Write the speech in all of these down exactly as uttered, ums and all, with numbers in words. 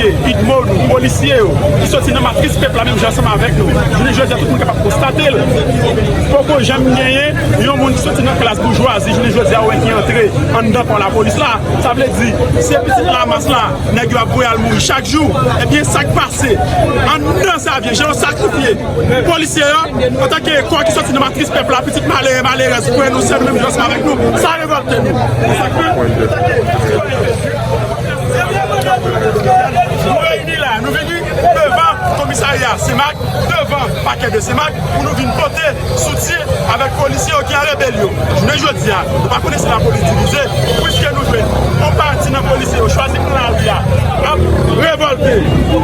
Idmo nou, polisye yo, ki soti nan matris pèp la menm jan ansanm avèk nou. Jounen jodi a, tout moun kapab konstate l. Poko janm genyen yon moun ki soti nan klas boujwazi, jounen jodi a, wè ki antre anndan kò lapolis la. Sa vle di, se pitit lamas la, nèg yo ap voye al mouri chak jou. Ebyen, sa k pase anndan sa vye, jan yo sakrifye polisye yo, antanke kò ki soti nan matris pèp la, pitit malere, malerèz, frè nou, sè nou, menm jan ansanm avèk nou, sa revòlte nou. Sa k fè nou reyini la, nou vini devan komisarya Senmak, devan pakè de Senmak, pou nou vin pote soutyen avèk polisye yo ki an rebelyon. Jounen jodi a, nou pa konnen si lapolis divize, piske nou jwenn yon pati nan polisye yo chwazi pran lari a, ap revòlte,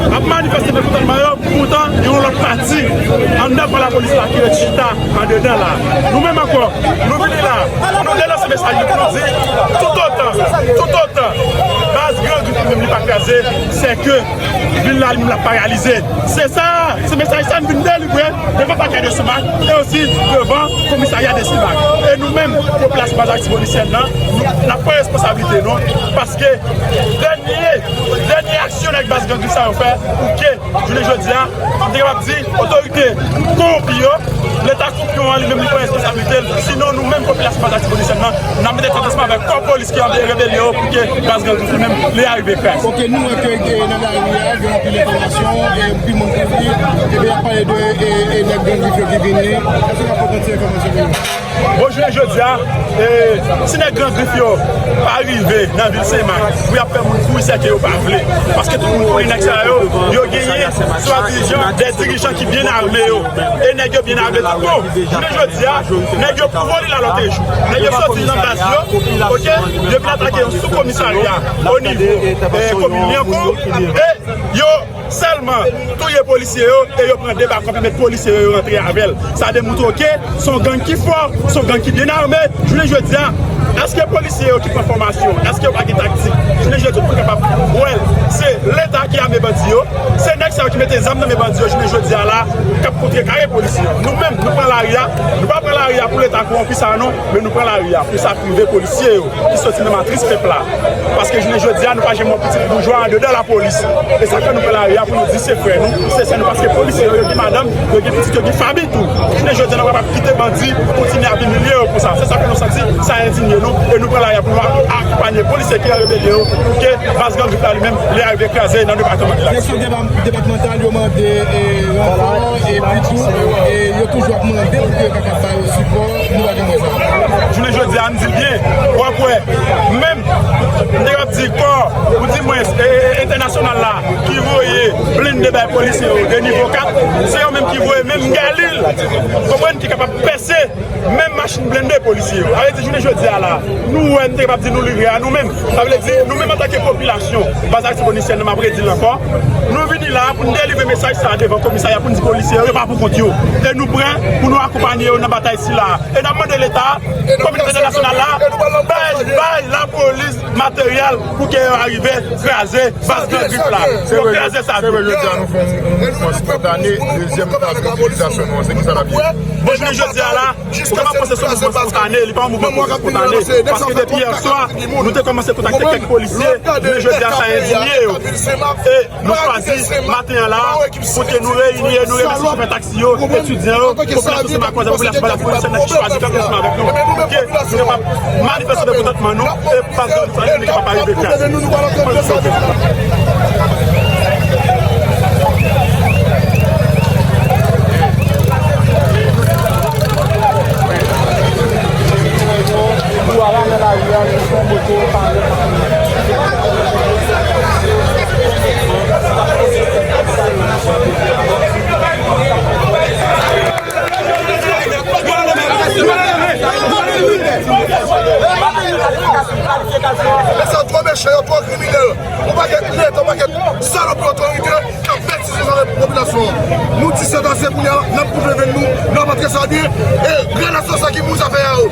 ap manifeste mekontantman yo, poutan gen yon lòt pati anndan kò lapolis la ki ret chita andedan la. Nou menm ankò, nou vini la, nou delanse mesaj nou pou nou di, toutotan, toutotan baz Gran Grif li menm li pa kraze, se ke vil la li menm l ap paralize. Se sa, se mesaj sa n vin delivre devan pakè de Senmak e osi devan komisarya de Senmak. E nou menm, popilasyon baz Latibonit sèn nan, nou, n ap pran responsablite nou, paske dènye, dènye aksyon nèg baz Gran Grif sa yo fè, pou ke jounen jodi a, m te kapab di, otorite kowonpi yo, Leta kowonpi an li menm li pran responsablite l. Sinon, nou menm popilasyon baz Latibonit sèn nan, n ap mete tèt ansanm avèk kò polis ki an rebelyon yo pou ke baz Gran Grif li menm li arive kraze. Ok, nou wè ke, eh, nan lari a, gen anpil enfòmasyon, eh, anpil moun kouri, epi y ap pale de, eh, eh, nèg Gran Grif yo ki vini. Èske w ka pote ti enfòmasyon pou nou? Bon, jounen jodi a, e, si nèg Gran Grif yo pa rive nan vil Senmak pou y ap fè moun kouri, se ke yo pa vle. Paske tout moun konnen nèg sa yo, yo genyen swadizan de dirijan ki byen ame yo. E nèg yo byen ame tou. Jounen jodi a, nèg yo pou vole la lòt jou. Nèg yo soti nan baz yo, ok? Yo vin atake yon sou komisarya o nivo, e, komin Lyankou. E yo sèlman touye polisye yo e yo pran de bak kòb, yo met polisye yo, yo rantre avè l. Sa demoutre ke se yon gang ki fò, se yon gang ki byen ame. Jounen jodi a, èske polisye yo ki pran fòmasyon, èske yo pa gen taktik? Jounen jodi a, tout moun kapab wè l. Se Leta ki ame bandi yo, se nèg sa yo ki mete zam nan men bandi yo jounen jodi a la, k ap kontrekare polisye yo. Nou menm, nou pran lari a, nou pa pran lari a pou Leta kowonpi sa a non, men nou pran lari a pou sa k rive polisye yo ki soti nan matris pèp la. Paske jounen jodi a, nou pa janm wè pitit boujwa andedan lapolis. E sa k fè nou pran lari a pou nou di se frè nou, se sè nou, paske polisye yo, yo gen madanm, yo gen pitit, yo gen fanmi tou. Jounen jodi a, nou pa p ap kite bandi kontinye ap imilye yo konsa. Se sa fè nou santi sa endinye nou, e nou pran lari a pou nou akonpanye polisye ki an rebelyon yo, pou ke baz Gran Grif la li menm, li arive kraze nan depatman de Lak. Direksyon depatmantal yo mande, e, ranfò, epi tou, e, yo toujou ap mande pou ke yo kapab ba yo sipò, nou pa janm wè sa. Jounen jodi a, m di l byen, w ap wè, menm, m te ap di kò, ou di mwens, e, e, entènasyonal la, ki voye blende bay polisye yo de nivo kat, se yo menm ki voye menm galil, konprann, ki kapab pèse menm machin blende polisye yo. Sa vle di, jounen jodi a la, nou wè, m te kapab di nou livre a nou menm. Sa vle di, nou menm antanke popilasyon, baz Latibonit sèn nan, m ap redi l ankò, nou vini la pou n delivre mesaj sa a devan komisarya pou n di polisye yo, yo pa pou kont yo. E nou prè pou nou akonpanye yo nan batay sila a. E n ap mande Leta, kominote entènasyonal la, bay, bay lapolis materyèl pou ke yo arive kraze baz Gran Grif la. Yo kraze sa. Se vre, jodi a nou fè yon mouvman spontane. Dezyèm faz mobilizasyon nou an, se ki sa l ap ye? Bon, jounen jodi a la, ou kapab panse se yon mouvman spontane, li pa yon mouvman spontane. Paske depi yè swa, nou te kòmanse kontakte kèk polisye, jounen jodi a sa endinye yo. E nou chwazi maten an la, pou ke nou reyini e nou remèsye chofè taksi yo, etidyan yo, popilasyon Senmak, popilasyon baz Latibonit sèn nan ki chwazi kanpe ansanm avèk nou, pou ke nou kapab manifeste mekontantman nou, e pa gen sa nou kapab pa rive kraze. Pou ala nan lari a, nou fè moto parèt. Mesye yo twò mechan, yo twò kriminèl. Yon pakèt nèg, yon pakèt salòp otorite k ap betize nan popilasyon an. Nou di se ase kounye a, n ap koupe venn nou, n ap antre sa byen, e gradasyon sa ki moun sa fè a yo.